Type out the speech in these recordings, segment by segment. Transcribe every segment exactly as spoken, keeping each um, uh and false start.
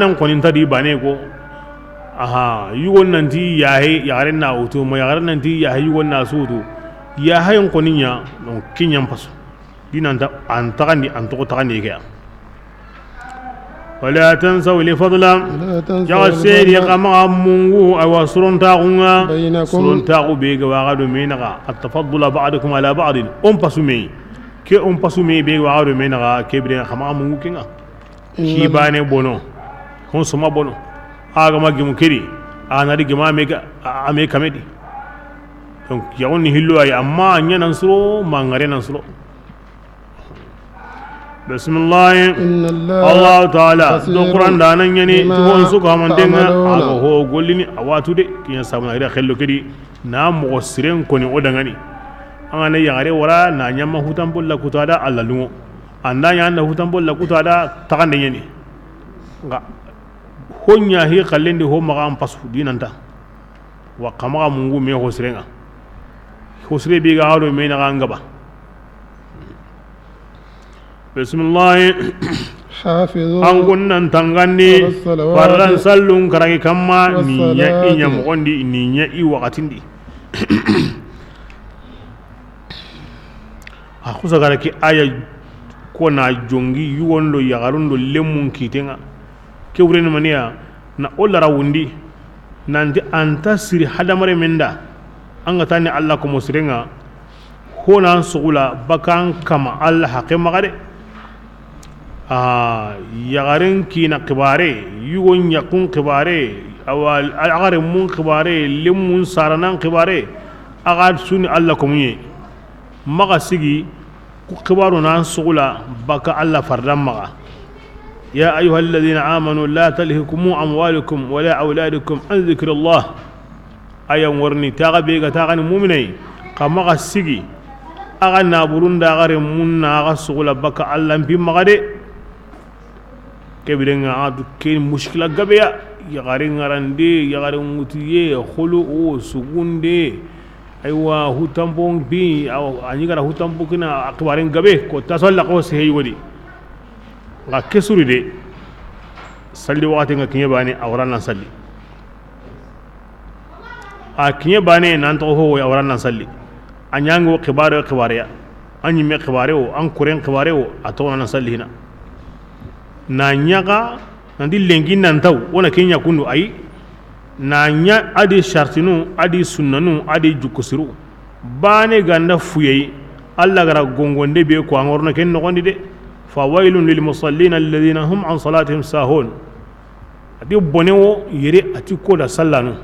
Nan koni nta di bane ko. Aha, yugon nanti yahe, yaxaren na wutu, ma yaxaren nanti yahe, yugon na su wutu. Yahe n koni ɲa, donc ke ɲa n pasu. Di nanta an taxandi, an toxo taxandi ke ya. Wala tansaw li fadla. Wala tansaw li fadla. Yaxa seri xa maxa mungu, awa, sorontaxun ŋa. Baynakum. Sorontaxu be ga waxa do me naxa. At tafaddula ba'dukum ala ba'din. On pasu me. Ke on pasu me be ga waxa do me naxa, ke bire xa maxa mungu ke ŋa. Ki bane bono. Hon soma bono. A ga ma gimu kedi. A na di gima me ga, a, a me kamedi. Donc, yaxun ni hillo ay, amma ɲa nan suro, ma ŋare nan suro. Bismillah. Inna Allah. Allahu taala, basirun, do Quran da nan ɲani, bima, ti hon su ka mantenga, ta'maluna, a ga ho gollini, a watu de, kiɲa sabana ira xello kedi, na moxo siren koni o dangani. An ga na yaxare wara, na ɲama hutan bolla kutada, Alla lungo. An da ɲa na hutan bolla kutada, taxande ɲani. Nga, ho ɲa hi xallendi ho maxa an pasu, di nanta. Wa xa maxa mungu me ho siren ŋa. Ho sire be ga do me naxa an gaba. Bismillah. Hafizu. An kun nan tangandi. Ala salawati. Fardan sallun karagi kamma, ni ɲa i ɲa moxondi, ni ɲa i waxatindi. A xusa gara ke aya ko na jongi yugon do yaxarun do lemmun kiten ŋa. Ke wureni maniya na o lara wundi nanti an ta siri hadamare menda. An ga tani Alla komo siren ŋa, ho nan sugula bakan kama Alla haqe maxa de. A, yaxaren kina xibare, yugon ɲaxun xibare, awa, axare mun xibare, lemmun saranan xibare, axa suni Alla komuɲe. Maxa sigi, ku xibaru nan sugula baka Alla fardan maxa. Ya ayyuha alladhina amanu la tulhikum amwalukum wala awladukum an dhikrillah. Aya ŋorni taxa be ga taxani muminai, xa maxa sigi, axa naburun da axa renmun na axa sugula baka Alla npi maxa de. Ke biren ŋa a du ke muskila gabe ya, yaxare ŋarande, yaxare ŋutiye, xolo o sugunde, aywa, hutanpon bi, a ɲi gara hutanpo kina, a xibaren gabe, ko tasalla ko sehe yogodi. Nga ke suri de, salli waxati ŋa kiɲe bane, a wara nan salli. A kiɲe bane nan toxo ho, a wara nan salli. A ɲango xibare o xibare ya. An ɲimme xibare o, an kuren xibare o, a toxo nan salli hina. Na ɲaxa, nanti lenki nan taw, wona ke ɲa kundu ayi. Na ɲa a di sartinu, a di sunnanu, a di jukkusiru. Bane ganda fuyeyi, Alla gara gongonde be ko a ŋorno ken noxondi de. Fa waylun lil musallina alladhina hum an salatihim sahun. A ti bone wo yere a ti ko da sallanu.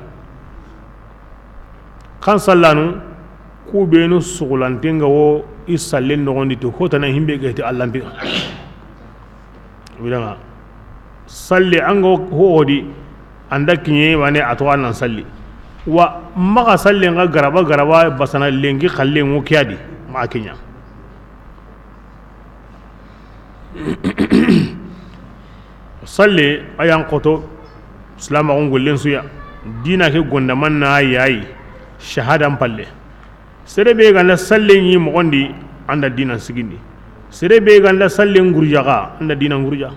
Kan sallanu, ku benu sugulanten ga wo i sallen noxondi to, hotana himbe ga ti Alla npiga. Widanga. Salli an ga ho hodi, an da kiɲe wane a to an nan salli. Wa maxa sallen ga garaba garaba basana lenki xallen wo kiyadi, ma kiɲa. Salle a yan xoto, silamaxun gollen suya, dina ke gondaman na yayi, shahadan palle. Sere be ganda salle ɲi moxondi, anda dinan sigindi. Sere be ganda salle ngurjaxa, anda dinan ngurja.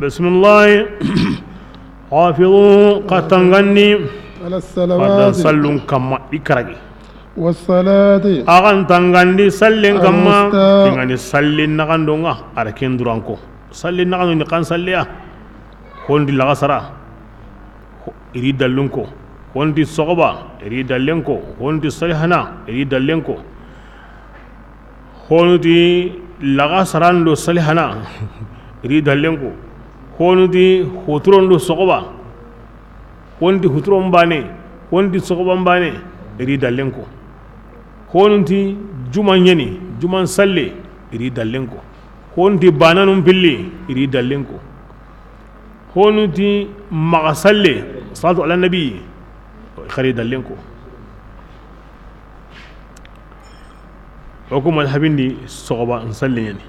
Bismillah. Hafizu, xa tangandi. Ala salawati. Fardan sallun kamma i karagi. Wassalati. Axan tangandi sallen kamma. Alwusta. Ingani sallen naxandonga, ara ken duranko. Sallen naxando ni kan salleya. Hondi laxasara. Iri dallunko. Hondi soxoba. Iri dallenko. Hondi salihana. Iri dallenko. Honuti laxasaran do salihana, iri dallenko. Honuti huturon do soxoba. Honuti huturon bane, honuti soxoban bane, iri dallenko. Honuti juman ɲani, juman salle, iri dallenko. Honuti bananun pilli, iri dallenko. Honuti maxa salle, salatu ala nabi, xari dallenko. O ku madhabindi soxoba n salli ɲani.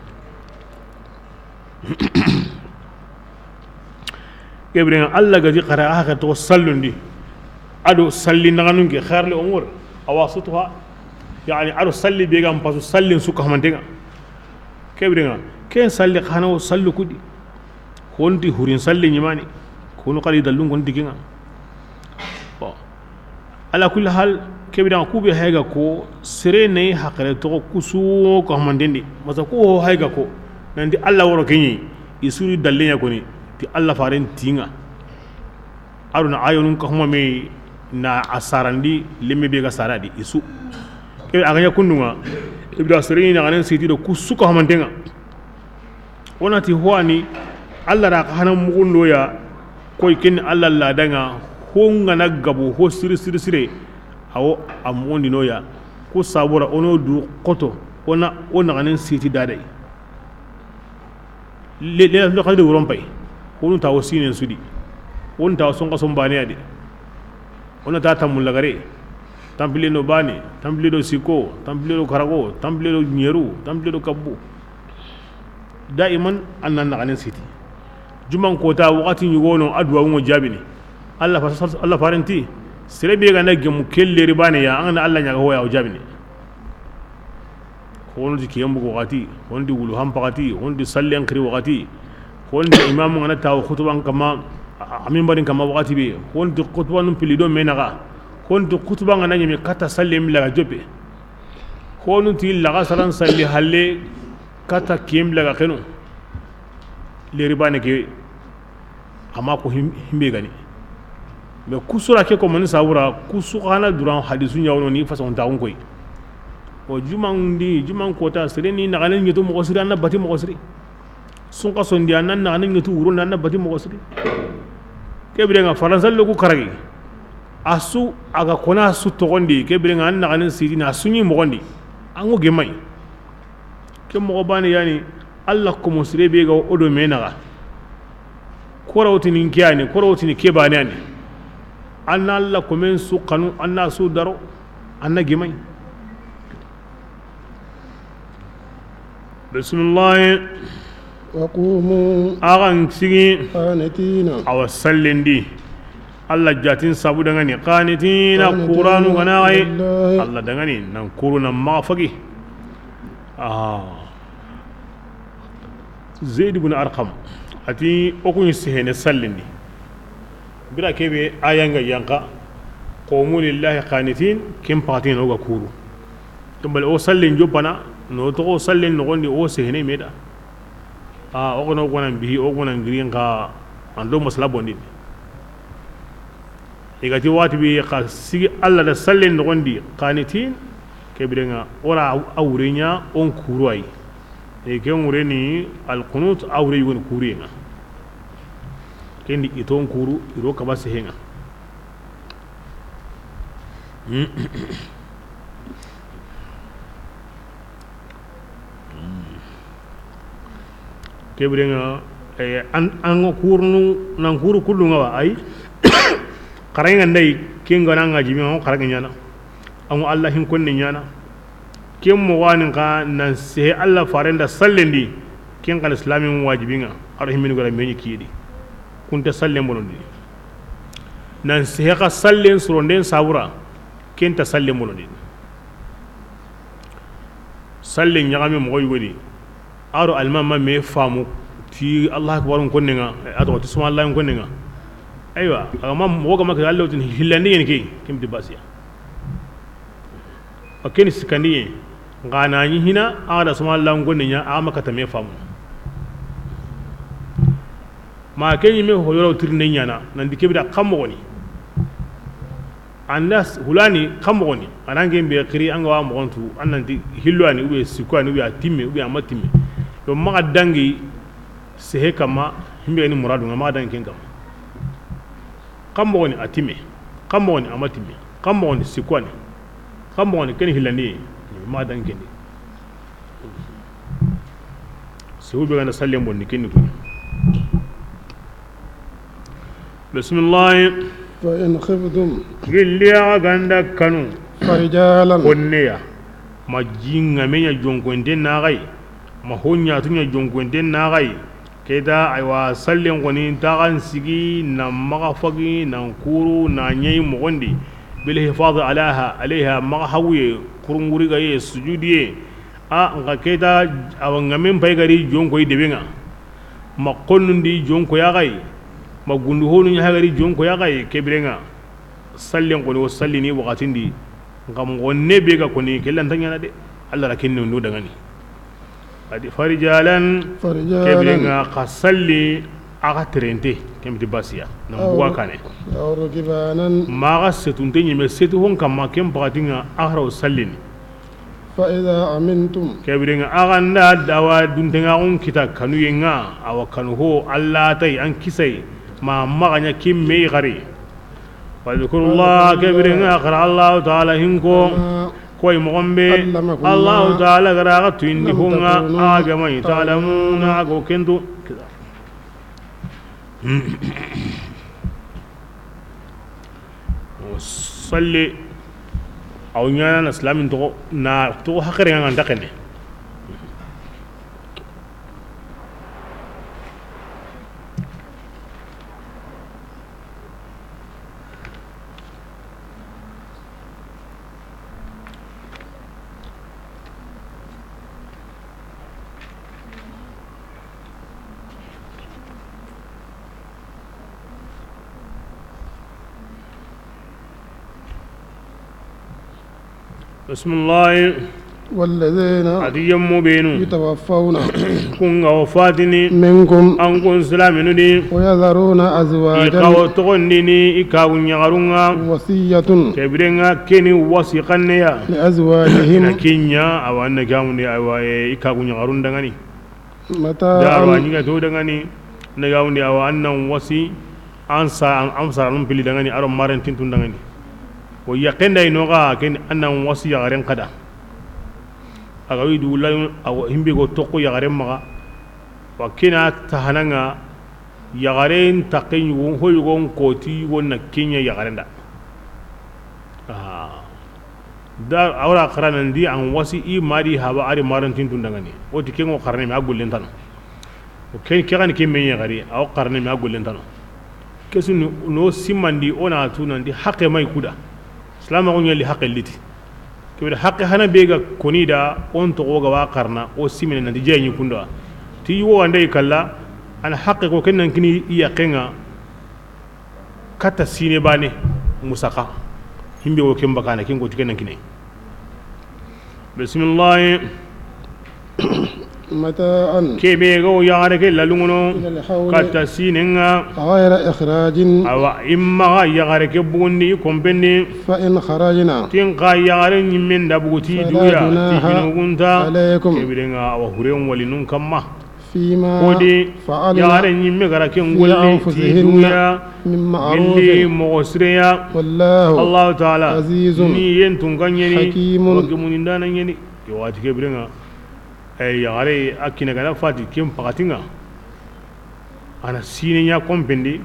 Ke biren ŋa Alla gadi xara a haxe to sallundi. Ado salli naxanun ke xarle umur. Awa sutuha. Yani ado salli be ga n pasu sallin su ka hamantenga. Ke biren ŋa ken salli xana o sallu kudi. Honti hurin salle ɲimani. Kunu xali dallun kon dikinga. Bon. Ala kulli hal, kebira kube hayga ko sere ne hakare to kusu ko hamandendi. Masa ko hayga ko nandi Allah woro kenyi isuri dalle ɲa koni ti Allah faren tinga. Aruna ayonun ka huma me na asarandi lemme be ga saradi isu. Kebe aganya kundunga ibda sere ni na ganen siti do kusu ko hamandenga. Wonati howani Allah ra xa hana mugundo ya. Koy ken Allah la danga ho ngana gabo ho siri siri sire. Awo a mugundi no ya. Ku sabura ono du koto ona ona ganen siti dadai. Le le le xadi wuron pay. Honu tawo sinen sudi. Won tawo songa sombane ade. Ona ta tammu lagare. Tampile no bane, tampile do siko, tampile do karago, tampile do nyeru, tampile do kabbu. Daiman annan na ganen siti. Juman kota wakati nyugono adwa ngo jabini. Allah fa Allah farenti. Sere be ga na gemu kelleri bane ya an Allah nyaga hoya o jabini. Honti kiyambu wakati, honti wulu hampakati, honti sallen kiri wakati, honti imamu ngana tawo khutuban kama amin barin kama wakati be, honti khutubanun pili do menaga, honti khutuban ngana nyeme kata sallen bila ga jope. Honti laga saran salli halle kata kiyem bila ga kenu. Leri bane ke. Ama ko himbe gani. Mais kusura ke ko mani sabura kusu kana duran hadisu nyawno ni fason ta koy. O juman di juman kota sere ni na ganen ngetu mo siri anna bati mo siri. Sun ka sondi anna na ganen ngetu wuro na anna bati mo siri. Kebire nga faransa lo ku karagi. Asu aga kona su togondi kebire nga anna ganen sidi na sunyi mogondi. Ango gemai. Ke mogo bane yani Allah komo sire be ga o do me naga. Kora wotini ke yani kora wotini ke bane yani. Anna Allah komen su kanu anna su daro anna gimai. Bismillah. وقوموا Agan sigi قانتين. Awa sallendi. Allah jatin sabu dangani qanitina. قانتين Kuranu gana ay لله. Allah dangani nan kuru nan mafagi. Ah. Zaid ibn Arqam ati o kun sehene sallindi. Bira kebe ayanga yanka qumu lillahi qanitin kim patin o ga kuru. Tumbal o sallin jopana no to o sallin no gondi o sehene meda. A o gono gonan bihi o gonan girin ka ando masala bondi. I ga ti wati bi xa sigi Allah da sallen noxondi qanitin. Ke birenga ora awrenya on kuruwai. E ke ngureni alqunut awre yugon kurenga. Kendi iton kuru iro kaba sehenga. Ke birenga, eh, an, an ga kurunu, nan kuru kullu nga wa, ay. Xaraŋa ndey, ken ga na nga jimi, an xaraŋa ɲana. An Allah hin konne ɲana. Ken mo wani ka nan sehe Allah farenda sallendi, ken kan islamin wajibinga, aro himmin gara meɲi kiyedi. Kunta sallen bonondi. Nan sehe ka sallen suronden sabura, kenta sallen bonondi. Salle ɲaxame moxo yugoni. Aro alima ma me famu ti Allah akbar n konnenga, a toxo ti subhanallah n konnenga. Aywa, a ga ma moxo ga ma ke Allah tin hillandi yen ke, kim di basiya. A ken sikandi yen. Nga na ɲi hina a da subhanallah n konne ɲa a ma kata me famu. Ma ke ɲi me ho yoro tirinde ɲana nan di kebida kam moxoni. Anda hulani kam moxoni, anan ke be xiri an ga wa moxontu, an nan ti hillo ani ube sikko ani ube a timme ube a ma timme. Yo maxa dangi sehe kama, himbe ni muradu nga maxa dangi ken kama. Kam moxoni a timme, kam moxoni a ma timme, kam moxoni sikko ani, kam moxoni ken hillandi, maxa dangi ken di. Sewu be ganda sallen bonni kinni ko. Bismillah. فإن خفتم Gilli a ganda kanu. فرجالا Konneya. Ma jinga menya jonko inde na gai. Ma honya tunya jonko inde na gai. Keda aywa sallen koni tagan sigi na maga fagi na kuru na nyai mogondi. Bil hifadhi alaha, alaiha maga hawye kurunguri gaye sujudiye. A nga keta awa ngamen pay gari jonko i debenga. Ma xonnundi jonko yaxayi, ma gundu honu ɲa hagari jonko yaxayi, ke birenŋa sallen koni wo sallini waxatindi. Nxa moxo ne be ga koni, ke lanta ɲana de. Allah ra kinni ndo dangani. Adi farijalan, farijalan. Ke birenŋa xa salli, axa terente, kemti basiya. Nan buga kane. Aw rukibanan. Maxa setunte ɲime, setu hon kamma, ken paxatinŋa, axa raw sallini. Fa iza amintum. Ke birenŋa axa nda dawa duntenŋaxun kita kanuyenŋa, awa kanu ho Allah tay an kisay, ma maxa ɲa kimme xari. Fadhkurullah, ke birenŋa xara Allahu Taala hinko. Koy moxon be Allahu Taala gara axa tuyindi honŋa, axa ga ma ta'lamuna, axa go kento. Salli. Aw ɲana na silamin toxo, na toxo haqiren ŋa nta kene. Bismillahi. Walladhina. Adi yemmu benu. Yutawaffawna. Kun ga wafatini. Minkum. An kun silaminu di. Wa yadharuna azwajan. I kawo togondini i kagu ɲaxarunŋa. Wasiyatan. Ke birenŋa keni wasi xanneya. Li azwajihim. Na kiɲa awa na gamundi awa i kagu ɲaxarun dangani. Mata'an. Daro a ɲiga to dangani, na gawundi awa an nan wasi, an sa, an, an saranun pili dangani, aro maren tintun dangani. Wo yaxen da ino ga, ken an nan wasi yaxaren kada. A ga wi du la, awa himbe go toxo yaxaren maxa. Wa kena tahananŋa, yaxaren taqe ɲugo, ho yugon koti, yugon na kiɲa yaxaren da. Ah. Da awra xara nan di an wasi i madi haba ari marantin tun dangani. O ti kengo xarne me a gollen tano. O ken ke gani ke menye gari, aw xarne me a gollen tano. Kesu no, no simandi o na tu nan di haqe may kuda. Salama ko ɲali haqe liti. Ke wala haqe hana be ga koni da on to ga wa xarna o simene nan di jeyni kunda. Ti wo ande kala an haqe ko ken nan kini i yaqenga. Kata sine bane musaka. Himbe wo ken bakana ken ko ti ken nan kine. Bismillah. Mata'an. Kebe go yaxare ke lalungono. Ila al-hawli. Kata sinenga. Ghayra ikhrajin. Awa imma ga yaxare ke bugundi i kompendi. Fa in kharajna. Tin ka yaxare ɲimmen da buguti duya. Fala junaha. Ti junugunta. Alaykum. Kebirenga awa huren walinun kamma. Fima. Kodi fa'alna. Yaxare ɲimme gara ken fi golli ti anfusihinna duya. Min ma'ruf. Gilli moxo sireya. Wallahu. Allahu taala. Azizun. Ni yen tunka ɲeni. Hakimun. Wa gemunindana ɲeni. Yo wati kebirenga. Ay yaxare a kine gana fati ken pakatinga. Ana sine ɲa kompendi.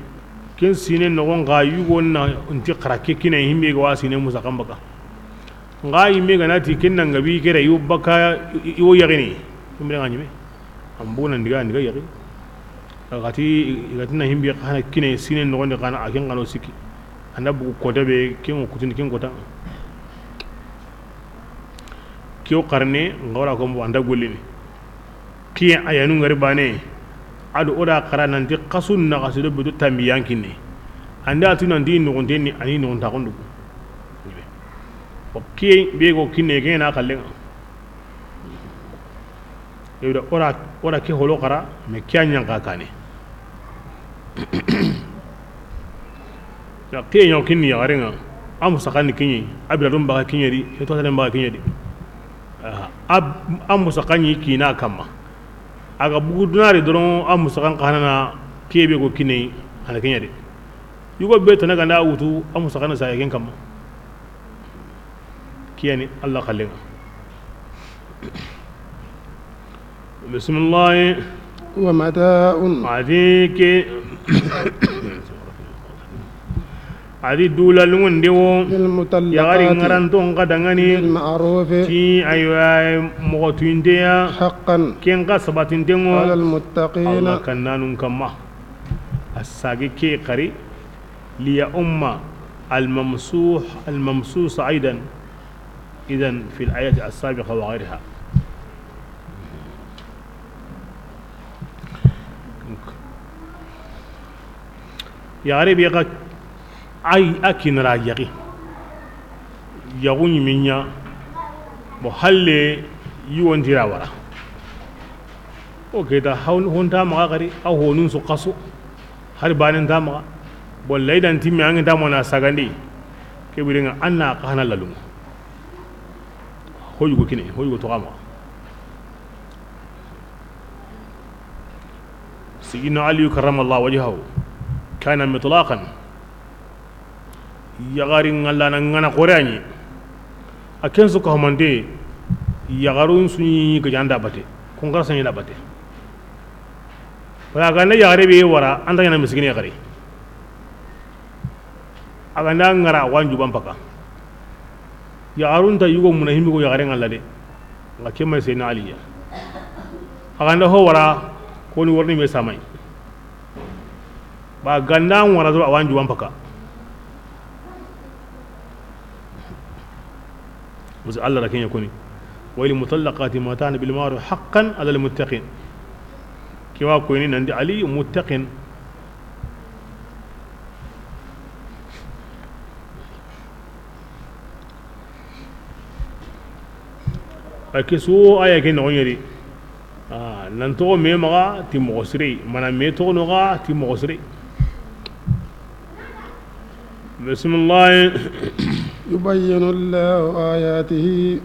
Ken sine nogon ga yugo na nti xara ke kine himbe ga wa sine musa kambaka. Nga yimme gana ti ken nan gabi kere yo baka yo yaxini. Himbe nga ɲime. An bona ndiga ndiga yaxi. Agati igati na himbe xana kine sine nogon de xana a ken xano siki. Anda bugu kota be ken kutini ken kota. Kiyo xarne nga wara ko mbo anda gollini. Kiyen ayanu ngari bane. Ado oda xara nanti xasun na xasu do beto tambi yankinne. Anda tu nanti noxontenni ani noxonta xondu. O kiyen be go kinne ke na xallenga. Ewda ora ora ke holo xara me kiya ɲanka kane. Ya kiyen yo kinni yaxarenga. Am saxani kinyi abira dum baga kinyedi. Eto talen baga kinyedi. Aha. Ab, a musaxa ɲi kina kamma. A ga bugu dunari doron a musaxan xanana kebe go kine ana keɲa de. Yugo be tana ganda wutu a musaxana sa yagen kamma. Kiyani Allah xallenga. Bismillah. Wa mata'un. Adi ke. Adi dula lungunde wo. Lil mutallaqati. Yaxari ngaranton ka dangani. Bil ma'ruf. Ti aywa moxo tuinteya. Haqqan. Ken ka sabatintengo. Alal muttaqina. Allah kannanun kamma. Asage ke xari. Liya umma al mamsuh al mamsus aidan. Idan fil ayati as-sabiqa wa ghayriha. Yaxare be xa, ay, a kinara yaxi. Yaxu ɲimiɲa. Bon, halle, yuwon tira wara. O ke ta, haw-, hon ta maxa xari, a honun su xaso. Hari banen ta maxa. Bon, laydan timme, an ta mona sagandi. Ke birenga, an na xa hana lalunga. Ho yugo kine, ho yugo to xa maxa. Sidina Ali karramallahu wajhahu, kana mitlaqan. Yaxari ŋalla na ŋana xore a ɲi. A ken su ka homante, yaxarun su ɲi ga janda bate. Kun xara saɲi na bate. Wala ganda yaxare be wara, an ta ɲana miskine yaxare. A ganda ŋara, a wa n juban paka. Yaxarun ta yugo muna himbi ko yaxare ŋalla de. Nga kemma Seydina Ali ya. A ganda ho wara, ko ni warni me samay. Ba ganda ŋara dura, a wa n juban paka. Parce que Allah ra ken ya koni. Wa lil mutallaqati mata'un bil ma'ruf haqqan ala al muttaqin. Ke wa ko ni nandi Ali muttaqin. A ke su aya ke no ɲeri. Ah, nan toxo me maxa ti moxo sire, mana me toxo no xa ti moxo sire. Bismillah. يبين الله آياته.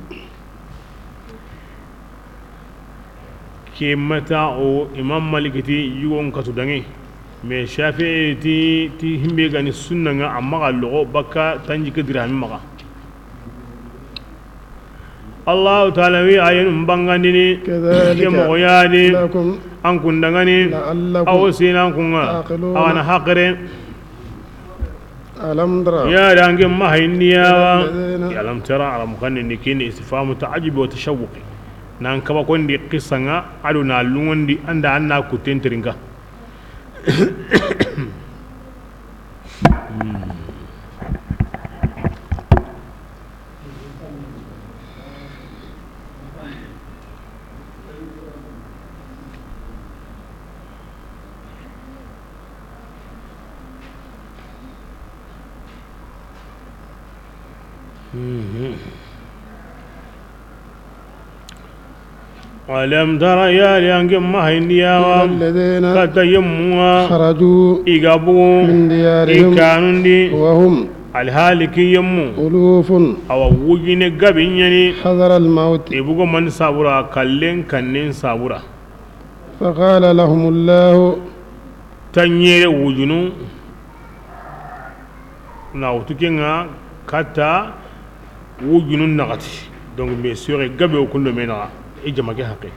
Ke mata o Imam Malik ti yugon katu dange. Mais Shafi'i ti, ti himbe gani sunna nga amma ga logo baka tanji ke dirhami maxa. Allahu taala wi ayanun bangandini. كذلك Ke moxo yani. لكم An kun dangani. لعلكم Awo sinan kunga. تعقلون. Awana haqire. ألم تر Ya da ange ma hayndi yawa. إلى الذين Ya lam tara, alam kan ni kini istifhamu ta'ajjub wa tashawwuq. Nan kaba kondi qissa nga, ado na lungondi anda anna kuten terinka. ألم تر يا لانك ما هنديا إلى الذين Kata yemmu. خرجوا I ga bugu. من ديارهم I kanundi. وهم Alhali ki yemmu. ألوف Awa wujine gabi ɲani. حذر الموت I bugu man sabura kallen kannen sabura. فقال لهم الله Tanyere wujunu. Na wutu kenga kata wujunu naxati. Donc, mais sore gabe o kundo me naxa. I jama ke haqe.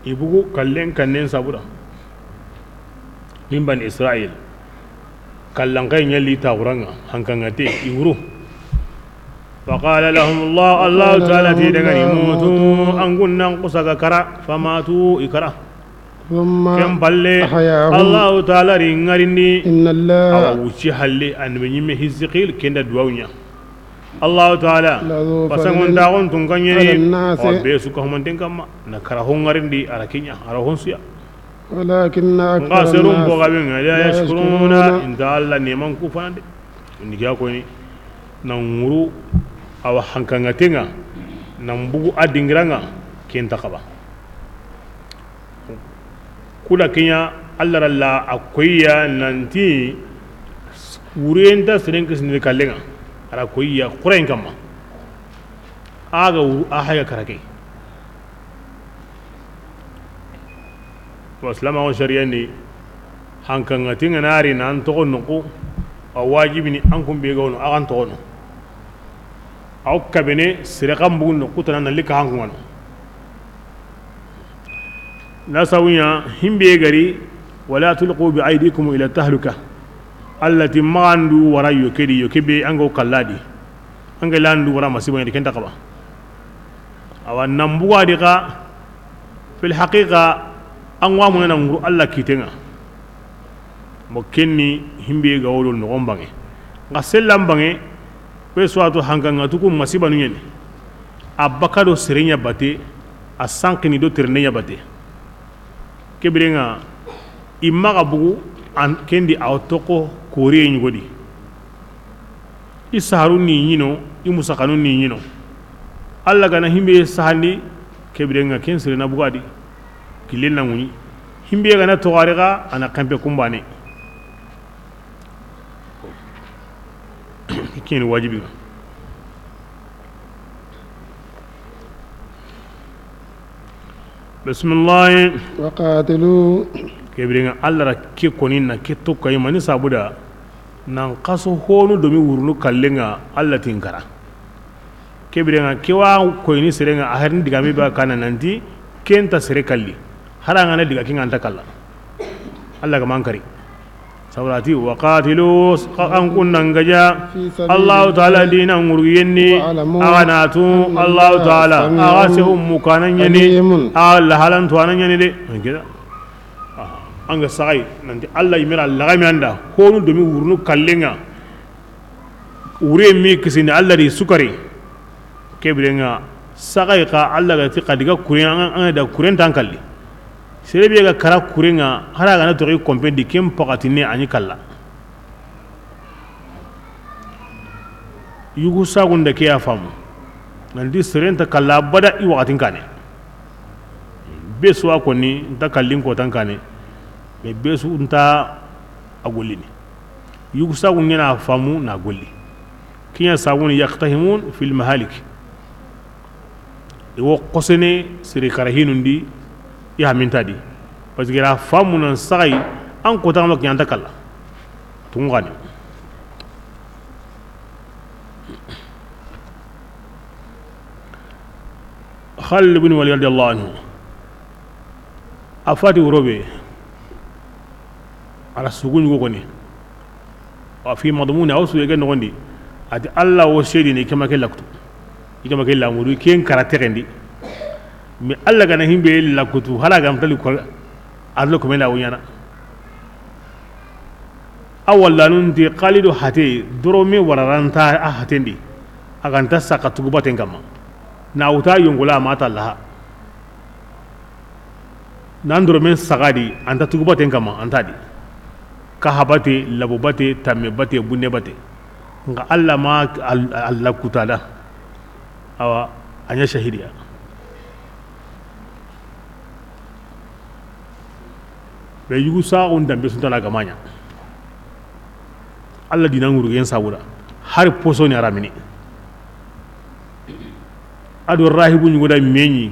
I bugu kallen kannen sabura. Min Bani Israil. Kallanxay ɲalli taxuranga, hankangate, i wuru. فقال لهم الله, Allahu taala ti dangani, موتوا, an gunnan kusaga kara, فماتوا, i kara. ثم Ken palle, أحياهم Allahu taala ri ŋarindi. إن الله Awa wuci halle, annabi ɲimme Hizqil, kenda duwawuɲa. Allahu taala, لذو فضل fasangon taxon tun kaɲeri, على الناس. Awa be su ka humanten kamma, na kara hon ŋarindi, ara kiɲa, ara hon suya. ولكن أكثر Nka serun الناس boga be nga, لا يشكرون. Inta Allah neman ku fana de. Ndi ga ko ni, na nguru awa hankanga tenga, na mbugu a dingiranga, kenta kaba. Kuda kenya, Allah ralla a koyiya nanti, wurenta seren kisini kallenga, ara koyiya kurayen kamma. Aga wuru a haya karake. Wa silamaxu sariya ni, hankanga ti ŋa na ri nan toxo noxu, a wajibini an kun be ga wono, a xan toxo no. Aw kabene sere xan bugu noxu tana na lika hanku ŋa no. Na sawuɲa himbe gari, ولا تلقوا بأيديكم إلى التهلكة. Allah ti maxandu wara yo kedi, yo kebe an go kalladi. An ga landu wara masiba ni kenta kaba. Awa nan buga di xa, fil haqiqa, an wa muna na nguru Allah kitenga. Mo kenni himbe ga wodo noxon bange. Nga sellan bange, be suwato hankanga tuku masiba nu ɲeni. A baka do serenya bate, a sankini do terenya bate. Kebirenga, I maxa bugu an kendi awa toxo koriye ɲugodi. I saharu ni ɲino, i musakanu ni ɲino. Alla gana himbe sahandi, kebirenga ken sirena bugadi. Killen na ŋuɲi. Himbe gana toxari ga, ana kempe kumbane. Kini wajibi. Bismillah. وقاتلوا. Kebirenga Alla ra ke koni na ke tokka i mani sabuda. Nan xaso honu domi wurunu kallenga Alla tinkara. Kebirenga ke wa koyini serenga a herin digami ba kana nanti kenta sere kalli. Haranga na diga kinga anta kalla. Alla ga mankari. Sabrati, وقاتلوا, xa an kunna ngaja. في سبيل الله. Allahu Taala dina ngurgiyenni. واعلموا. Aganatu, أن الله Allahu Taala, سميع aga se ummu kana nyani. عليم. Alla halan to anan nyani de. Ngida. Anga sagai, nanti Alla imira lagami anda. Honu domi wurunu kallenga. Wure mi kisini Alla di sukari. Kebirenga sagai ka Alla ga ti kadiga kuren, an da kuren tan kalli. Serebe ga kara kurenga, hara gana toxi kompen di ken pakatine ani kalla. Yugu sagunda ke ya famu. Nanti serenta kalla bada i wakatin kane. Be suwa koni, nta kallin kotan kane. Mais be su nta a gollini. Yugu sagun ɲana famu na golli. Kiɲa sagun يقتحمون في المهالك. I wo xosene siri karahinundi i hamintadi. Parce que ra famu nan sagai an kota ma kiɲanta kalla. Tungani. Khalid ibn Walid radiyallahu anhu. A fati wurobe. Ala sugun yugo koni. Wa fi madmuni, aw suye ke nogondi. Ati Alla wo sedi ni kema ke laktu. I kema ke lamuru ken kara tegendi. Mais Alla gana himbe lakutu hala gam tali ko adlo ko mena wonyana. Awalla nun ti Khalidu hate dorome wararanta a hatendi. Aganta saka tugubaten kama. Na wuta yongola mata laha. Nan doromen sagadi anta tugubaten kama anta di. Kaha bate, labo bate, tamme bate, bunne bate. Nga Alla ma Alla kutada. Awa, anya shahidiya. Be yugu saxun dambe suntana gamanya. Alla dina ngurgen sabuda. Hari posoni aramini. Ado rahibu ɲugoda meɲi.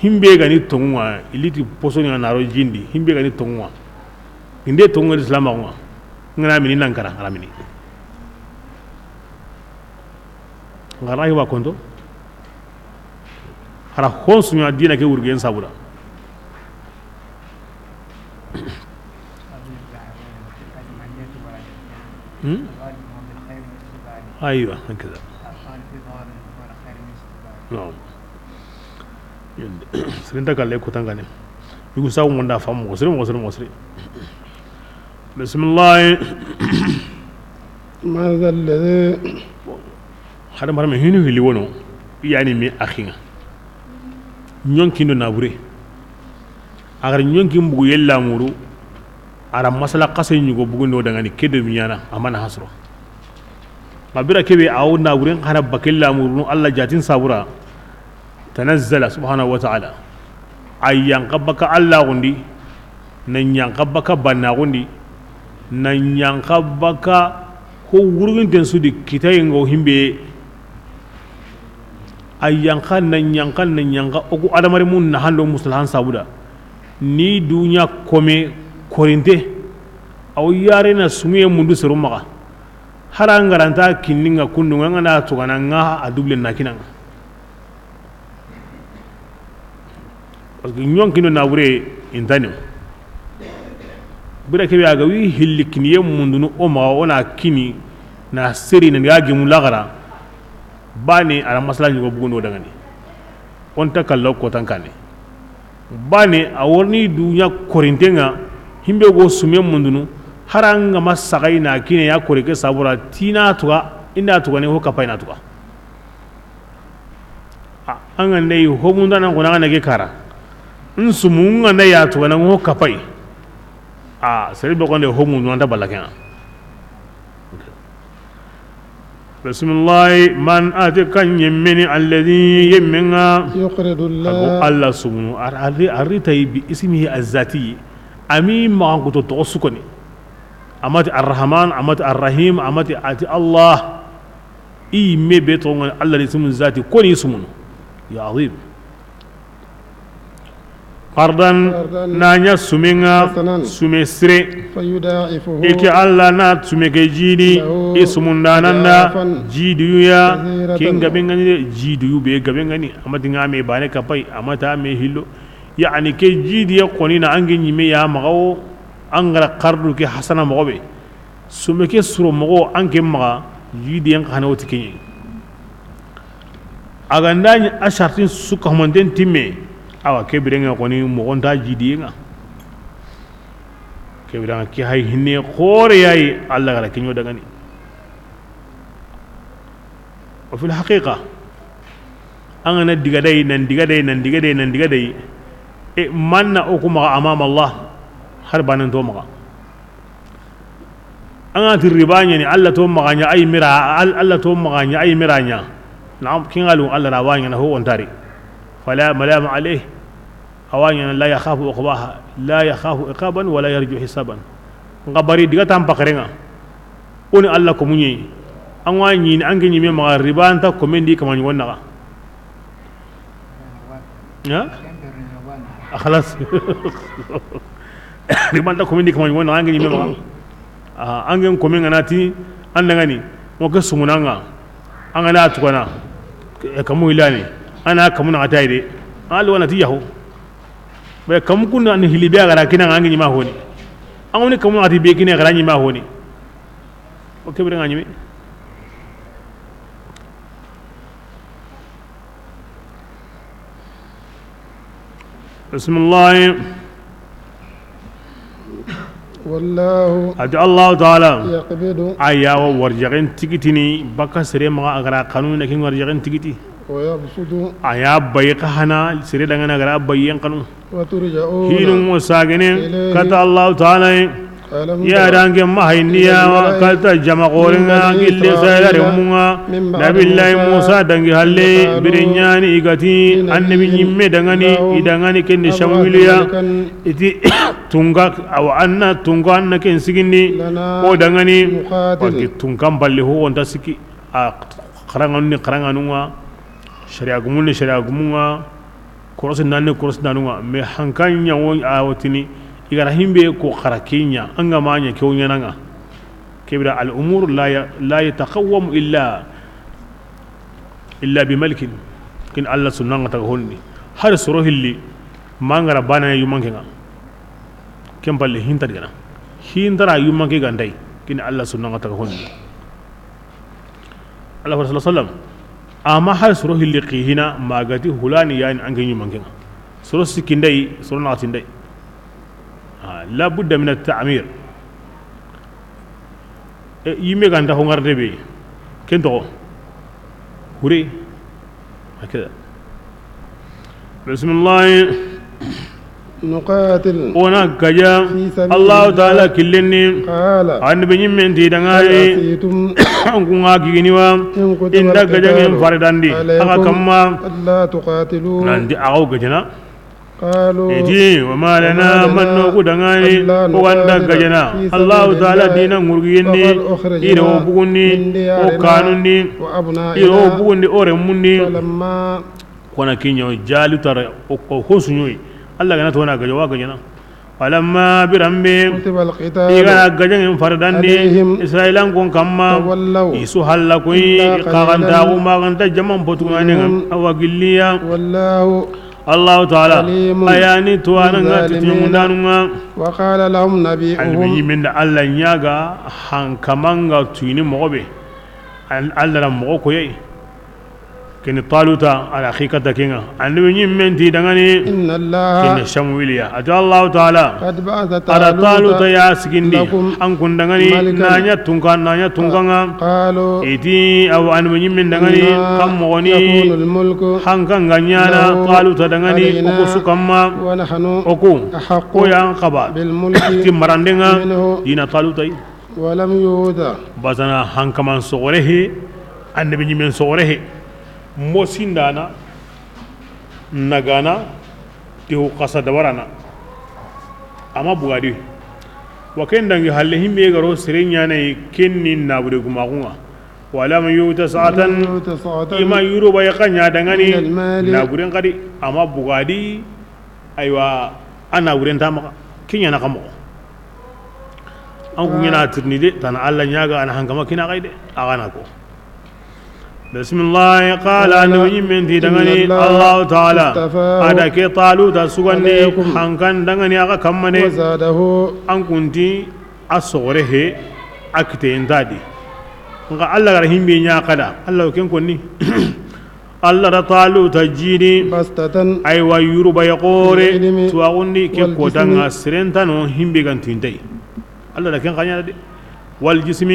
Himbe gani tonguwa iliti posoni anaro jindi. Himbe gani tonguwa. Inde tonguwa islam ngwa. Ngana mini nankara aramini. Nga rahiba konto. Hara hon sunya dina ke wurgen sabuda. Hmm? Aywa, hakaza. Naam. Sirinta kalle ko tangane. Yugu sawu ngonda fam mo siri mo siri mo siri. Bismillah. من ذا الذي. Hada marame hinu hili wono. Yani mi akhinga. Ɲonkindo nabure. Agar ɲonkin bugu yella muru. Ara masala kase ɲugo bugundo dangani kedo miɲana amana hasro. Mabira kebe awu naburen kana bakella murunu Allah jatin sabura. Tanazzala subhanahu wa ta'ala. Ayyan qabbaka Allah gundi. Nan yan qabbaka banna gundi. Nan yan qabbaka ko wurgin ten sudi kitayen go himbe. Ayyan kan nan yan kan nan yan ka oku adamare mun na hando musulahan sabuda. Ni dunya kome korinte. Aw yare na sumiye mundu seru maga. Hara ngaranta kinninga kundunga nga na tugana nga a double na kinanga. Parce que ɲonkindo nabure intani. Bira kebe aga wi hilli kiniye mundunu o maga ona kini na seri na ga gemu lagara. Bane ara masala ɲugo bugundo dangani. Onta kallo kotankane. Bane a worni dunya korintenga himbe go sume mundunu haranga masagai na kine ya korike sabura tina tuga inda tuga ne ho kapai na tuga. A, an ga ndai ho munda nan kona na ge kara. Nsumu nga na ya tuga na ho kapai. A sere be xonde homu no anta balla ken ŋa. Bismillahi, man ati kan yemmeni alladhi yemmenga. Yuqridu Allah. Ago Allah sumunu. Ar-, arri, arri tayi bi ismihi azzati. Ami maxan kuto toxo su koni. Amati Arrahman, amati Arrahim, amati ati Allah. I me be toxo ŋa ni Allah ni ismu zati koni sumunu. Ya azim. Qardan, qardan, na ɲa sumenga, hasanan, sume sire. Fayudaifuhu. I ke Allah na sume ke jidi, lahu, i sumundananda, adafan, jidiyu ya, kathiratan, ken gabe ŋa ni de, jidiyu be gabe ŋa ni, amati ŋa me bane kapay, amata me hillo. Yani ke jidiye koni na ange ɲime ya maxa wo, an ga ra qardu ke hasana moxo be. Sume ke suro moxo an ke maxa, jidiyen xa na woti keɲe. A ga nda ɲi a sartin su ka humanten timme, awa ke birenŋe xoni moxo nta jidiyen ŋa. Ke birenŋe ke hay hinne xoore yayi, Allah ga ra keɲo dagani. Wa fil haqiqa, an ga na diga day, nan diga day, nan diga day, nan diga day, e manna o ku maxa amama Allah, har banan to maxa. An ga ti riba ɲa ni, Allah to maxa ɲa, ay mira, Al-, Allah to maxa ɲa, ay mira ɲa. Na'am, kin galu Allah ra wa ɲa na ho on tari. Fala malama alayh. Awa ɲa na la yakhafu uqbaha, la yakhafu iqaban wala yarju hisaban. Nga bari diga tan pakarenga. Oni Allah ko munye. An wa ɲi ni an ke ɲime maxa riba nta ko men di kama ɲi wonna. Ha? A khalas. Riba nta ko men di kama ɲi wonna an ke ɲime maxa. A, an ke ko men ŋa na ti an dangani. Mo ke sumunanga. An ga na tugana. E kamu hilani. Ana kamu na atayde. Alu wana ti yahu. Be kamu kunna ni hili be a ga ra kina an ke ɲima honi. An woni kamu na ati be kina a ga ra ɲima honi. O ke birenŋa ɲime. Bismillah. Wallahu. Ati Allah Ta'ala. Yaqbidu. A ya wa warjaxen tigitini, baka sere maxa a ga ra xanu na kin warjaxen tigiti. Wa yabsutu. A ya bayi xa hana sere dangana a ga ra bayi yan xanu. Wa turja'una. Hinu mo sagene. Ilayhi. Kata Allah Ta'ala. Ya dange ma hayindiya kata jama xorenga gilli sayla remunga. Nabillahi Musa dangi halle birinyani igati annabi ɲimme dangani idangani kendi Samuiliya. Iti tunga awa anna tunga anna ken sigindi o dangani. Wati tunkan balli ho onta siki a xaranganu ni xaranganunga. Sharia gumun ni sharia gumunga. Korosi nanni korosi nanunga, mais hankan ɲa wo a wotini, i ga ra himbe ko xara ke ɲa, an ga ma ɲa ke wo ɲananga. Ke bira al umur la ya-, la yataqawwamu illa, illa bi malikin. Kin Allah sunnanga taga honni. Har soro hilli, mangara bana yumanke nga. Ken palle hinta digana. Hintara yumanke gandai. Kin Allah sunnanga taga honni. Allah sallallahu alaihi wasallam. Amma har soro hilli xihina magati hulani yani anke ɲumanke nga. Soro sikindai, soro naxatindai. Ah, la budda min at-ta'mir. E, yimme ganta ho ngarde be. Ken toxo. Hure. Hakeda. Bismillah. Nuqatil. Ona gaja. Fi sabilillah. Allahu Ta'ala killenni. Qala. Annabi ɲimmen ti dangari. Hal asaytum. An kunga gigini wa. In kutiba al-qitalu. Inda gajangen faridandi. Alaykum. Aga kamma. Alla tuqatilu. Nanti ago gajana. Qalu. Iti, wa ma lana, wa ma lana, manno ku dangani, alla nuqatila, o ganta gajana. Fi sabilillah. Allahu Ta'ala dina ngurgiyenni. Wa qad ukhrijna. Iro bugundi. Min diyarina. O kanundi. Wa abna'ina. Iro bugundi o remundi. Falamma. Kona kinyo jali tara o, o hosunyoyi. Allah gana tona gajo wa gajana. Falamma birambe. Kutiba al-qitalu. Igana gajangen faridandi. Alayhim. Israilan kun kamma. Tawallaw. Isu halla koyi. Illa qalilan. Kaganta kuma ganta jaman potuganen. Minhum. Awa gilliya. Wallahu. Allahu Ta'ala. Alimun. Ayani tuwananga. Bizzalimina. Titimundanunga. Wa qala Lahum nabiyuhum. Annabi ɲimmen da Allah ɲaga hankamanga tuyini moxo be. An-, Allah ra moxo koyey. Keni Taluta, a da xikata kenŋa. Annabi ɲimmen ti dangani. إن الله Keni Samuwiliya. A ti Allahu Taala. قد بعث A da Taluta طالوت ya sigindi. لكم An kun dangani ملكا na ɲa tunka, na ɲa tunkanŋa. قالوا I ti, awa, annabi ɲimmen dangani, أنى kan moxoni, يكون الملك hankan ga ɲaana, له Taluta dangani, علينا o ku su kamma, ونحن o ku, أحق o yan xaba, بالملك ti marandenŋa, منه dina Taluta yi. ولم يؤت Basana hankaman soxore he, annabi ɲimmen soxore he, mosindana, nagana, tew xasa dabarana. Ama bugadi. Wa ken dangi halle himbe ga ro sere ɲaana yi ken ni nabure gumaxunŋa. ولم يؤت سعة ولم يؤت سعة I ma yuruba ya xa ɲa dangani من المال naburen xadi. Ama bugadi. Aywa, a naburen ta maxa. Ken ɲaana xa moxo. An ku ɲaana tirni de, tana Alla ɲa ga a na hankama kina xa yi de. A ga na ko. Bismillahi, qala, إن Annabi ɲimmen ti dangani, الله Allahu Taala, اصطفاه a da ke Taluta sugandi, عليكم hankan dangani a ga kamma ne. وزاده An kun ti a soxore he, a kite nta di. Nxa Alla ga ra himbe ɲa xada, Alla o ken konni. Alla da Taluta jidi. بسطة Aywa, yuruba ya xoore, في العلم tuwaxundi ke والجسم kotanŋa, seren ta no himbe ga ntu i nta yi. Alla da ken xa ɲa da de. والجسم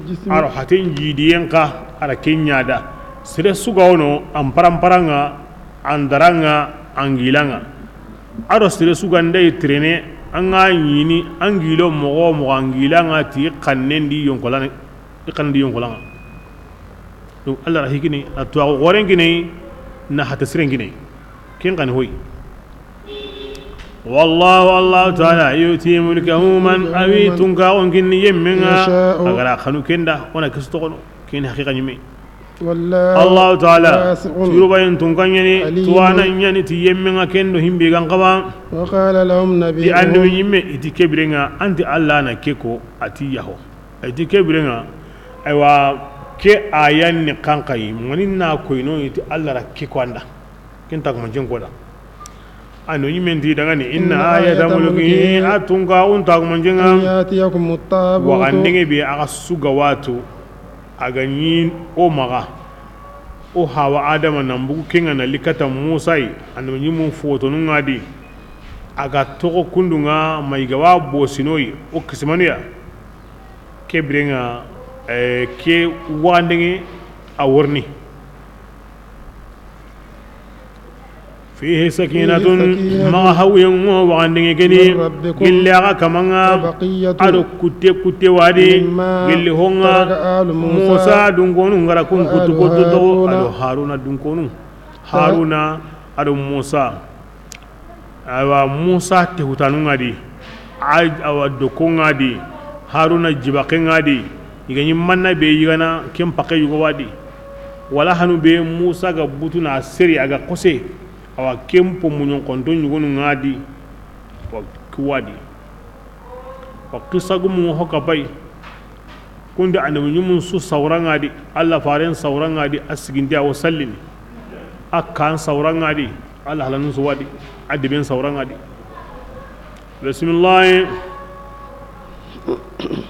جسم a ro haten jidiyen xa, a ra ken ɲa da. Sere su ga wono, an paramparanŋa, an daranŋa, an gilanŋa. A ro sere su ga nda yi tirene, an ga ɲini, an gilo moxo moxo, an gilanŋa ti xannen di yonkolane, i xannen di yonkolanŋa. Donc, Alla ra hikini, a tuwaxu xoren kini, na hata siren kini. Ken xa ni hoy. والله, Allahu Taala, يؤتي ملكه من, a wi tunkaxun kinni yemmenŋa, يشاء a ga ra xanu ken da, o na kisu toxono, ken haqiqa ɲime. والله Allahu Taala, واسع yurubayen tunka ɲani, عليم tuwana ɲani ti yemmenŋa ken do himbe ga n xaba. وقال لهم Ti annabi نبيهم ɲimme, i ti ke birenŋa, an ti Alla na ke ko, a ti yaho. A ti ke birenŋa, aywa, ke ayan ni xanxayi, mani na koyno, i ti Alla ra ke ko an da. Ken tagumanjen ko da. A no ɲimmen ti dangani, إن آية ملكه a tunkaxun tagumanjenŋa, أن يأتيكم التابوت waxandinŋe be a ga su ga watu, a ga ɲi o maxa, o hawa Adama nan bugu kenŋa na likata Musa yi, annabi ɲimmun fotonunŋa di, a ga toxo kundunŋa ma i ga wa bosinoyi, o kisimanu ya. Ke birenŋa, eh, ke waxandinŋe a worni. فيه سكينة, maxa hawuyenŋo waxandinŋe keni, من ربكم gilli a ga kamanŋa, وبقية a do kutte, kutte wadi, مما gilli honŋa, ترك آل موسى Musa dunkonun ga ra kun kutu, وآل kutu toxo, هارون a do Haruna dunkonu, Haruna a do Musa. Awa, Musa tehutanunŋa di, a-, awa, dokonŋa di, Haruna jibaxenŋa di, i ga ɲi manna be yigana, ken paxe yugo wa di. Wala hanu be Musa ga butu na seri a ga xose, awa, ken po muɲon xonto ɲugonunŋa di, wa ku wa di. Wa qissa gumu ho ka bay. Kundi annabi ɲumun su sawranŋa di, Alla faren sawranŋa di, a sigindi a wo sallini. A kan sawranŋa di, Alla halanun su wa di, a diben sawranŋa di. Bismillah.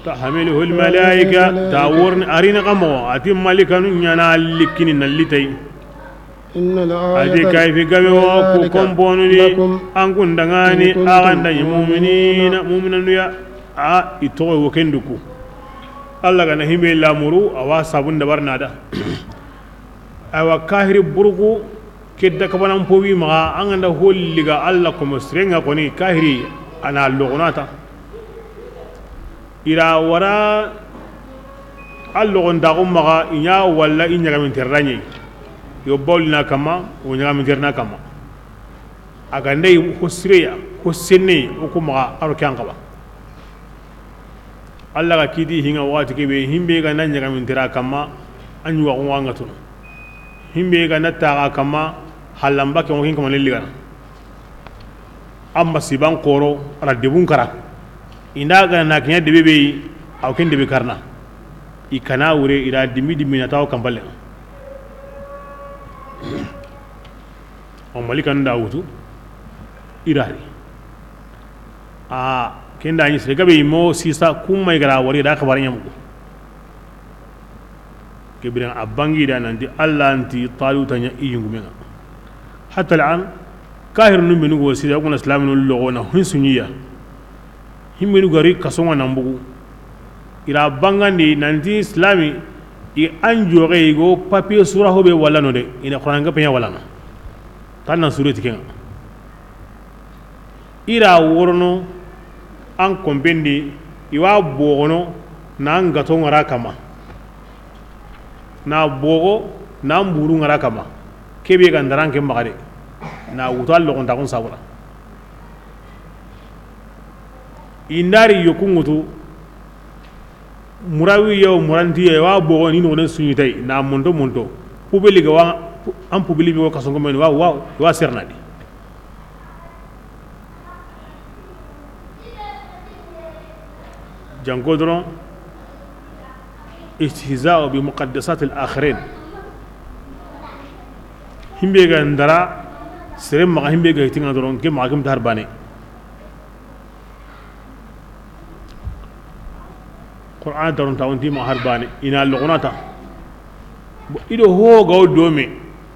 تحمله الملائكة, ta worni a ri na xa moxo, a ti malikanu ɲa na likini na litay. إن الآية A ti kayfi gabe wo ku كذلك komponuni, لكم an kun dangani, إن كنتم a ga nda ɲi مؤمنين mu'minina, mu'minanu ya, a i toxo wo ken duku. Alla ga na himbe lamuru, a wa sabun dabar na da. Awa, kahiri buruku, ke da kabanan powi maxa, an ga nda holli ga Alla komo sirenŋa koni, kahiri a na logonata. I ra wara a logontaxu maxa, i ɲa walla i ɲagaminterra ɲi. Yo bawlina kamma, o ɲagaminterna kamma. A ga nda yi ho sireya, ho senne, o ku maxa a ro ke an xaba. Alla ga kiti hinŋa waxati ke be, himbe ga na ɲagamintera kamma, a ɲuwaxu ŋa tunu. Himbe ga na taxa kamma, halamba ke ŋo hin kamma ne ligana. Amba siban koro, a ra debun kara. I nda ga na kiɲa debe be yi, a wo ken debe karna. I kana wure, i ra dimmi dimmi na tawo kampalle. O malikan da wutu, i ra ri. A, ken da ɲi sere gabe i mo sisa kumma i ga ra wari da xabari ɲamugo. Ke biren a bangi da nanti Alla nti Taluta ɲa i yungumen ŋa. Hatta al'an, kahirinu menu go sida kuna islaminu logo na hun sunyiya. Himmenu gari kasonga nan bugu. Ira bangandi nanti islami i an joxe i go papier sura hobe wala no de, ina Qur'an ga penya wala na. Tan nan sure tikenga. Ira worono an kompendi, iwa bogono na an gato ngara kama. Na bogo na an buru ngara kama. Kebe ga ndaran ke magade. Na wutal logon takun sabura. Indari yoku ŋutu. Murawi yo muranti yo wa bogo ni no ne sunyitay na monto monto. Pubeli ga wa an pubeli mi ko kasongo men wa wa wa sernadi. Janko doron, istihza'u bi muqaddasat al akhirin. Himbe ga ndara sere maxa, himbe ga hitinga doron ke maxa kim tar bane. Qur'an daron ta wonti ma har bane ina logonata. Ido ho ga o dome,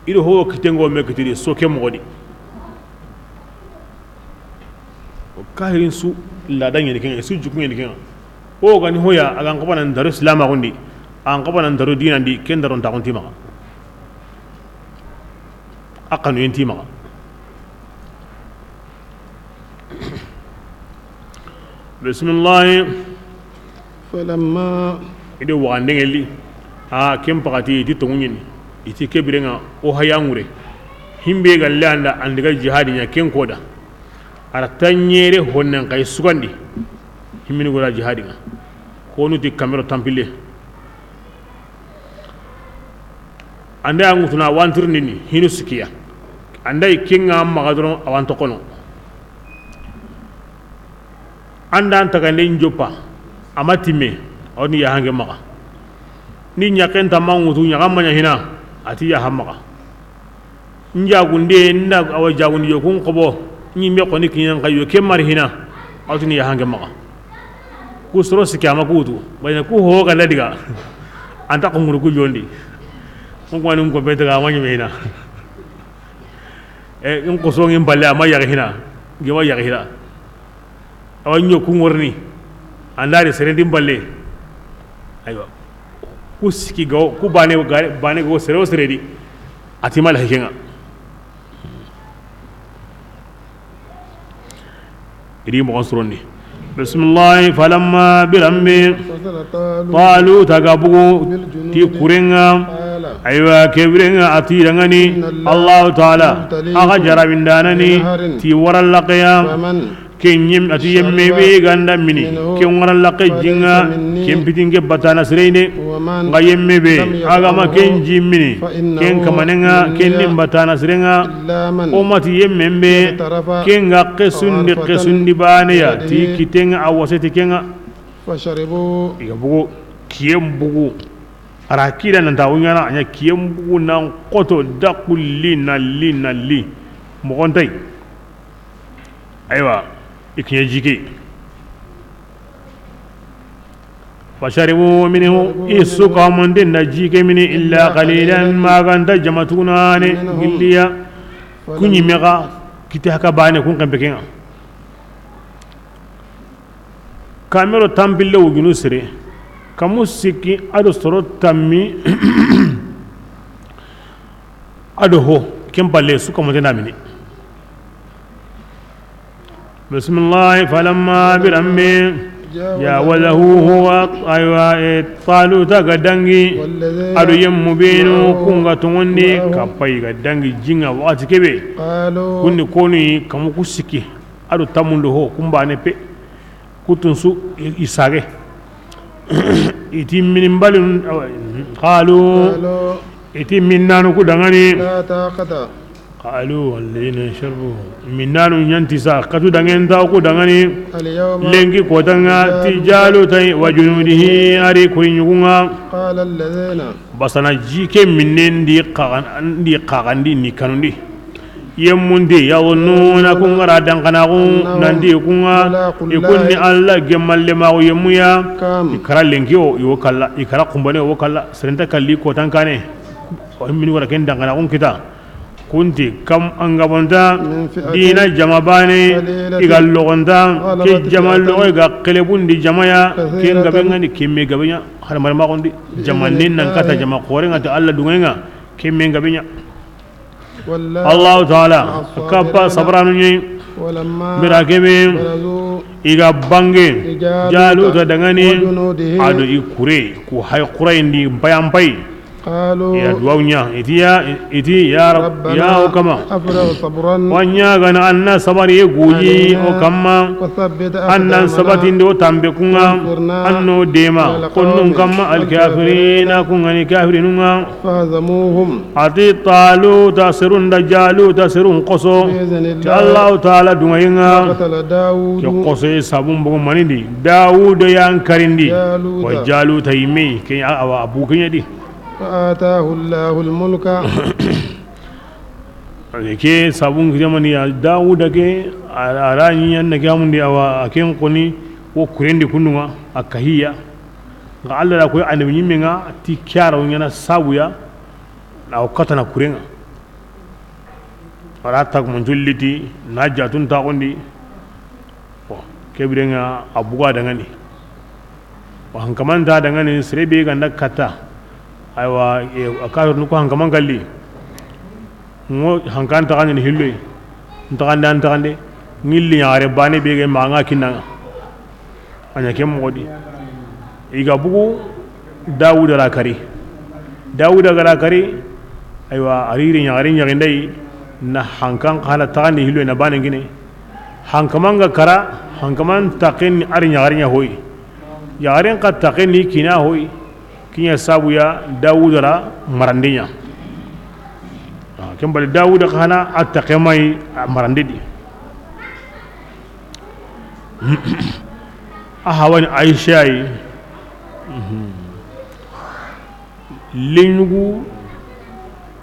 ido ho kitengo me kitiri so ke mogodi. O kahirin su la da ɲeni kenga, su juku ɲeni kenga. O gani hoya a gan qabana ndaro islama gondi, an qabana ndaro dinandi, ken daron ta gonti maxa. A kanu yenti maxa. Bismillahi. Falamma. Ide waxandenŋe li. A ken paxati iti tonŋuɲini. Iti kebirenŋa o hayangure. Himbe galle anda andiga jihadi ɲa ken koda. Ara taɲere honnen kay sugandi. Himmini gora jihadi ŋa. Honu ti kamero tampile. Anda ya ŋutuna wantirndini hinu sikiya. Anda i kenga maxa doron awan tokono. Anda an taganden joppa ama timme, awni yahange maxa. Ni ɲaken tamma ŋutu ɲaxamma ɲa hina, ati yaha maxa. Njagunde nda awa jagundi yo kun xobo. Ɲimme xoni kiɲan xayo ke mari hina. Awtini yahange maxa. Ku soro sikki ama kutu bayna ku ho ganda diga. Anta ko nguru ku jondi. Kun ko ni ko bete ga ma ɲime hina. E in ko so ngin balle ama yaga hina. Gima yaga hina. Awa ɲo ku ŋorni. Andari serendi balle. Aywa. Ku sikki go ku bane bane go sere o sere di. Ati mal hekenga. Iri moxon suronni. Bismillahi. Falamma birambe. Taluta ga bugu ti kurenga. Aywa kebirenga ati dangani. Allahu taala aga jarabindanani ti warallaqeya. Ken yim ati yemme be ganda mini ken wara laqe jinga. Ken pitinge batana sireyne. Nga yemme be agama ken jimmini ken kamanenga ken nim batana sirenga. O mati yemme be ken ga qesundi qesundi bane ya ti kitenga a waseti kenga. Iga bugu kiyen bugu. Ara kida nanta wunyana anya kiyen bugu nan qoto dakulli nalli nalli mogontay. Aywa, i kiɲe jike. Fasharibu minhu, i suka munde na jike mini illa qalilan maganta jamatunane gilliya. Kunyi mega kite haka bane kun kampe kenga. Kamero tampille wujunu sere. Kamu sikki ado soro tammi. Ado ho ken palle su kamante na mini. Bismillahi. Falamma birambe jawazahu huwa aywa e Taluta ga dangi. Ado yemmu benu kunga tongondi kappai ga dangi jinga wakati kebe. Kunni konu kamu ku sikki ado tamundo ho kumbane pe. Kutun su i sage. Iti mini mbalin qalu. Iti minnanu ku dangani. Qalu alladhina yashrabu. Minnanu ɲanti sa katu dangen ta ku dangani. Lenki kotanga ti Jaluta wa junudihi ari kuri ɲugunga. Basana jike minnen di xaxandi ni kanundi. Yemmunte, yazunnuna, kun ga ra danxanaxu nanti kun ŋa, i kun ni Alla gemmalle maxu yemmu ya. I kara lenki wo, i wo kalla, i kara xumbane wo kalla, sere nta kalli kotan kane. O mini wara ken danxanaxun kita. Kunti kam an gabonta dina jama bane, i ga logonta ke jama logo ga xelebundi jama ya, ken gabe ŋa ni kemme gabe ɲa, har mar maxundi jama nen nan kata jama xore ŋa ta Alla dunŋe ŋa, kemme gabe ɲa. Allahu taala kappa sabranu ɲi. Bira kebe i ga bange Jaluta dangani, a do i kure ku hay kurayindi mpayampay. Ya duwaw ɲa, iti ya, iti ya Rab, ya o kama. Wa ɲa gana anna sabari ye guji o kamma. Annan sabatindi o tambe kun ŋa, anno dema konnun kamma alkafirina kun ŋa ni kafirinun ŋa. Ati Taluta serun da Jaluta serun xoso ti Allahu taala dunŋayen ŋa. Ke xoso ye sabun bogo manindi Dawuda yan karindi. Wa Jaluta yimme ke awa abu kenyadi. Wa atahu Allahu almulka. Ke sabun kiyamani ya Dawuda ke a ra ɲi yan na kiyamundi awa a ken koni wo kurendi kundun ŋa a kahiya. Nga Alla da koy annabi ɲimme ŋa ti kiyara wo ɲana sabuya na wo katana kuren ŋa. A ra tag mun julliti na jatun taxundi. Bon, kebiren ŋa a buga dangani. Wa hankamanta dangani sere be ganda katta. Aywa, a kafir nuko hankaman kalli. Ngo hankan taxandi ni hilloy. Ntaxande an taxande. Ngilli ɲaxare bane be ga ma ŋa kinanga. A ɲa ke moxo di. I ga bugu Dawuda ra kari. Dawuda ga ra kari. Aywa, a ri ri ɲaxari ɲaxindey na hankan xana taxandi hilloy na bane ngine. Hankaman ga kara, hankaman taxen ni a ri ɲaxari ɲa hoy. Yaxaren xa taxen ni kina hoy. Kiɲa sabuya Dawuda ra marande ɲa. Ken bali Dawuda xana a taxe may a marande di. A hawani Aisha yi. Lenyugu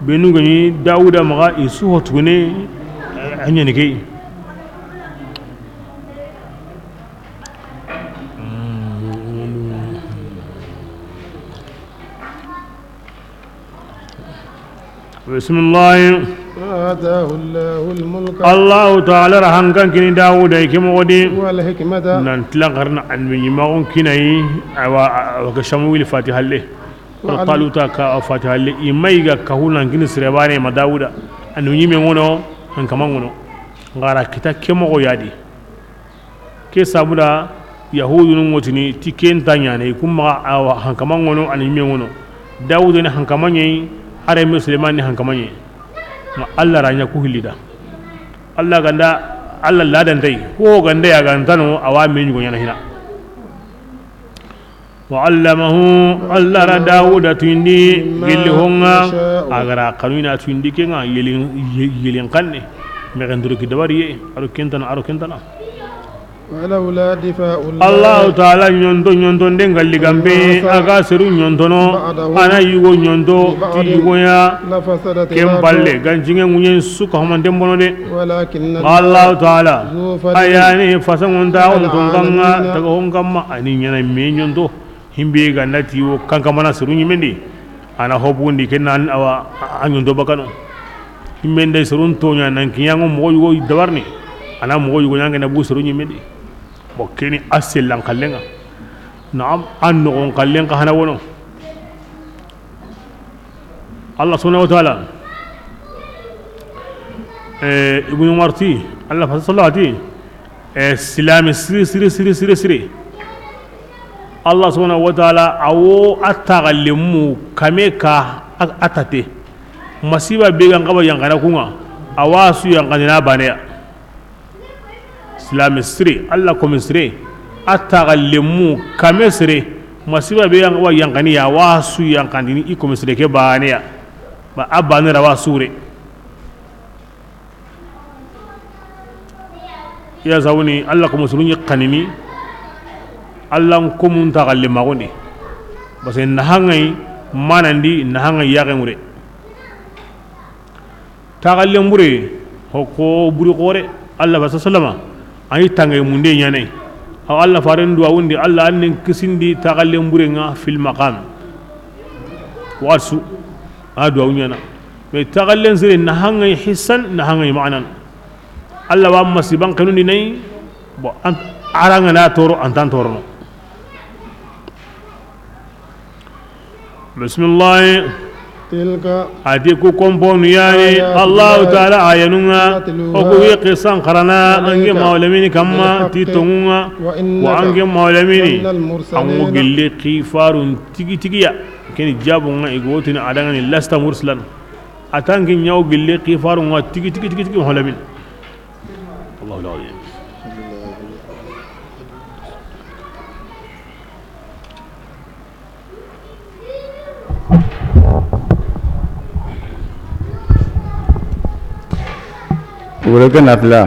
benu gani Dawuda maxa i su hotugune a ɲani key. Bisimilahi. Allahu taala ra hankan kini Dawuda i ke moxo di. Nan tilan xarna annabi ɲimaxun kinayi. Awa, awa ga Samuwil fati halle. Taluta ka fati halle i may ga kahu nan kini sirebane ma Dawuda. Annabi ɲime ŋono, hankama ŋono. Ngara kita ke moxo yadi. Ke sabuda Yahudunu ŋotini ti ken ta ɲane i kun maxa awa hankama ŋono ani ɲime ŋono. Dawuda ni hankama ɲeyi, a renme Suleymani ni hankama ɲeyi. Ma Alla ra ɲa ku hillida. Alla ganda, Alla ladantay ho ganda ya gantano awa me ɲugo ɲana hina. Wa allamahu, Alla ra Dawuda tuyindi gilli honga a gara kanuna tuyindi kenga yelin, yelin kanne. Mexen duru ki dabariye aro kentana aro kentana. Allahu taala ɲonto ɲonto nde ngalli gambe a ga seru ɲontono ana yugo ɲonto ti yugoya. Ken balle gancinge ŋuɲen suka homanten bono de. Allahu taala a yani fasangonta on tonkanga taga hon kamma ani ɲana me ɲonto. Himbe ganda ti wo kankamana seru ɲimendi. Ana hobundi ken nan awa a ɲonto bakano. Himbe nde serun toɲa nan kiɲango mogo yugo dabarni. Ana mogo yugo ɲange na bu seru ɲimendi. Bo keni a sellan kallenga. Naam, an nogon kallen ka hana wono. Allah subhanahu wa taala. Eh, Ibnu Umar ti Allah fa sallallahu alaihi. Eh, silami siri siri siri siri siri. Allah subhanahu wa taala awo a taxalemu kame ka a tate. Masiba be gan kaba yankana kunga awa su yankanina baneya. Silami sire, Allah komi sire, a taxalemu kame sire. Masiba be yan wa yankani ya wa su yankandini i komi sire ke baneya. Ba a banera wa sure. Ya zawni Allah komo suru ɲi kanini. Allah komun taxalle maxundi. Parce que nahangai manandi nahangai yaxenŋure. Taxallen bure Ho ko buri xoore, Allah fa sallama, a yi tangay munde ɲaana yi. Awa Allah faaren duwawun di, Allah an nen kisindi taxallen buren ŋa fil maqam. Wa su, a duwawu ɲaana. Mais taxallen sire na hangay hissan, na hangay ma'anan. Allah wa masiban xenun di nay, bon, an, a ra nga na toro, an tan torono. Bismillahi. تلك A ti ku komponu yani, آيات Allahu الله Taala ayanun ŋa, نتلوها o ku wi qisan xarana, an ke عليك mawlamini kamma, بالحق ti tonŋun ŋa, وإنك wa an ke mawlamini, لمن المرسلين an wo gilli qifarun tigi tigiya. Keni jabun ŋa i go tini a da ŋa ni lasta mursalan. A ta an ke ɲa wo gilli qifarun ŋa tigi tigi tigi tigi mawlamin. Allahu al-azim. Wala kana fila.